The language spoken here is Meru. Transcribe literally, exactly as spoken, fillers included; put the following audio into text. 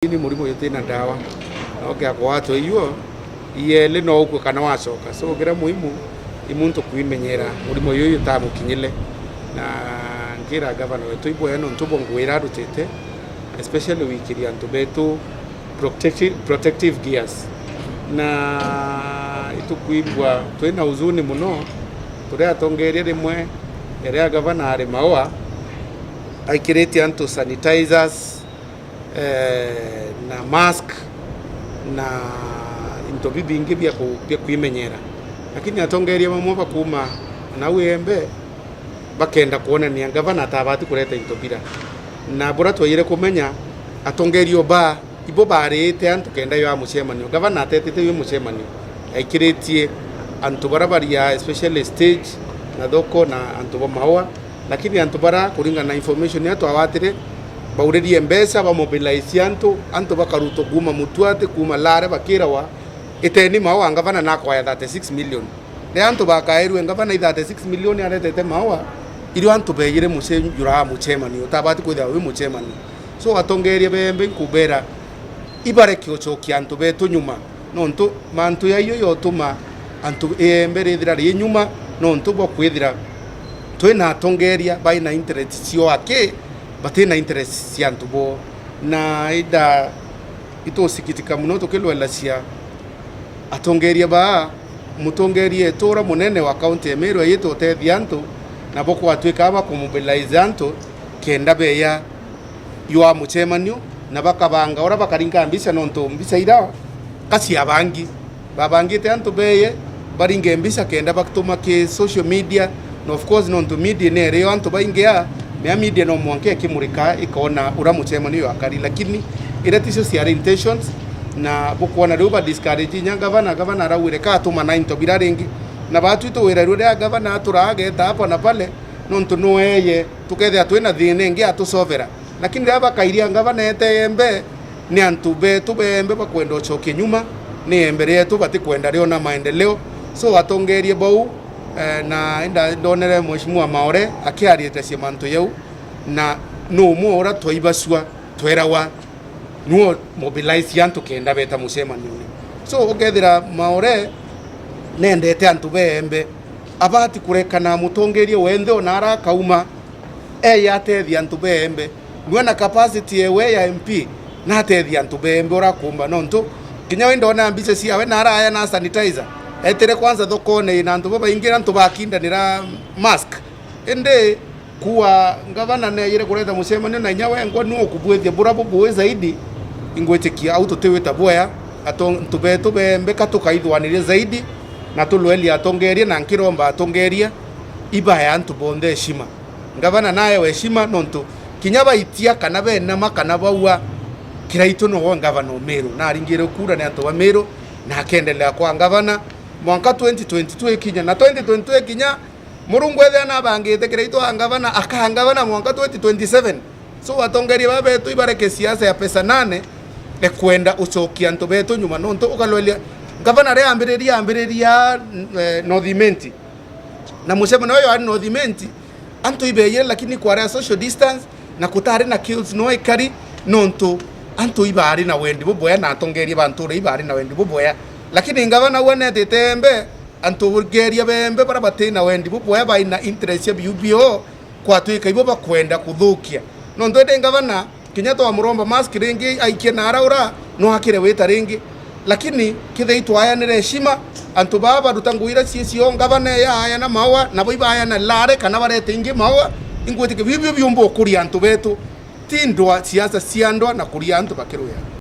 Ini murimo uyu utina ndawa. No kia kwatwa iyo, ieli no ukue kana wacoka. So, kiria muhimu, i muntu kwimenyera murimo uyu uyu utamukinyile. Na nkira gavana wetu ibwega nontu bwa ngugi iria arutite, especially wikiria antu betu protecti-, protective gears. Na itukwigua twina huzuni muno, turia atongeria rimwe, riria gavana ari Maua, aikiritie antu sanitizers, eh, na mask, na into bibingi bia ku-, bia kwimenyera. Lakini atongeria bamwe bakuma nau Embe bakenda kwonania gavana atabati kureta into bira. Na buria twaire kumenya, atongeria ba ibo baarite antu kenda ywa mucemanio. Gavana atetete ywi mucemanio, aikiritie antu baria baria, especially stage na thoko na antu ba Maua. Lakini antu baria, kuringana na information iria twawatire, bauririe mbeca, bamobilize antu, antu bakarutwa kuuma Mutuati, kuuma Lare, bakirawa, "Iteni Maua, gavana nakwaya thirty-six million." Riria antu bakairue gavana i thirty-six million aretete Maua, irio antu beeyire muce-, juraa mucemanio, utabati kwithirwa wi mucemanio. So, atongeria beembe nkubera, ibareke ucokia antu betu nyuma, nontu mantu jaio jotuma antu Iembe rithira ri nyuma, nontu bwa kwithira twina atongeria baina interest cio aki, batina interest cia antu bo. Na inda itusikitika muno tukilwelacia atongeria baa, mutongeria etu uria munene wa kaunti ya Meru aite utethia antu, nabo kwatwika bakumobilize antu kenda beya ywa mucemanio, na bakabanga uria bakaringa mbica, nontu mbica ira ka cia bangi. Babangite antu beye baringe mbica kenda batuma ki social media, na of course, nontu media nerio antu baingi a, mea media no mwanka ikimurika ikona uria mucemanio jwakari, lakini iria ticio ciari intentions, na bukwona riu ba discourage inya gavana, gavana araugire ka atuma na into bira ringi, na batwi tuwira riu riria gavana aturaga ageta hapa na pale, nontu nweye tukethira twina thina ingi atusovera. Lakini riria bakairia ngavana ete Embe, ni antu betu beembe bakwenda ucokia nyuma, ni Embe rietu batikwenda riona maendeleo. So, atongeria bau, eh, na inda ndonere Mheshimiwa Maore akiarietecia mantu jau, na ni umwe uria twaibacua, twerawa, niwe mobilize antu kenda beta mucemanione. So, ukethira Maore nendete antu beembe, abati kurekana mutongeria wenthe ona ara akauma, eye atethia antu beembe. Nwe na capacity ewe ya M P, natethia antu beembe urakumba, nontu kinya we ndona mbica ciawe na araya na sanitizer, etire kwanza thokone ina antu babaingi na antu bakindanira mask. Indi kuwa ngavana neeyire kureta mucemanio na inya wengwa ni ukubwithia bura bubui zaidi, ingwitikia au tutiwita bwea, ato-, antu betu beembe ka tukaithwanirie zaidi, na tulwelia atongeria, na nkiromba atongeria ibae antu bonthe heshima. Ngavana naewe heshima, nontu kinya baitia kana benama kana baua, Kiraitu nowe ngavana o Meru, naringirwe kura ni antu ba Meru, na akendelea kwa ngavana. Mwanka twenty twenty-two ikinya, na twenty twenty-two ikinya, Murungu ethia nabangite Kiraitu a ngavana, akaa ngavana mwanka twenty twenty-seven. So, atongeria baba betu ibareke siasa ya pesa nane, ekwenda ucokia antu betu nyuma, nontu ukalwelia ngavana ria ambiriria, ambiriria, eh, North Imenti. Na mucemanio uyu ari North Imenti, antu ibeeyire, lakini kwari a social distance, na kutari na queues no ikari, nontu antu ibaari na wendi bubwea, na atongeria ba ntura ibaari na wendi bubwea. Lakini ngavana uu anetite Embe, antu ngeria beembe baria bati na wendi bubwea, baina interest cia biu bio, kwatwika ibo bakwenda kuthukia. Nontu indi ngavana, kinya twamuromba mask ringi aikie na araura, no akire wita ringi. Lakini kithei twayanire heshima, antu baa baruta ngugi iria cie cio, ngavana eya ayana Maua, nabo ibayana Lare kana barete ingi Maua, ingwitikia biu bio biumba ukuria antu betu, ti ndwa siasa cia ndwa na kuria antu bakirwia.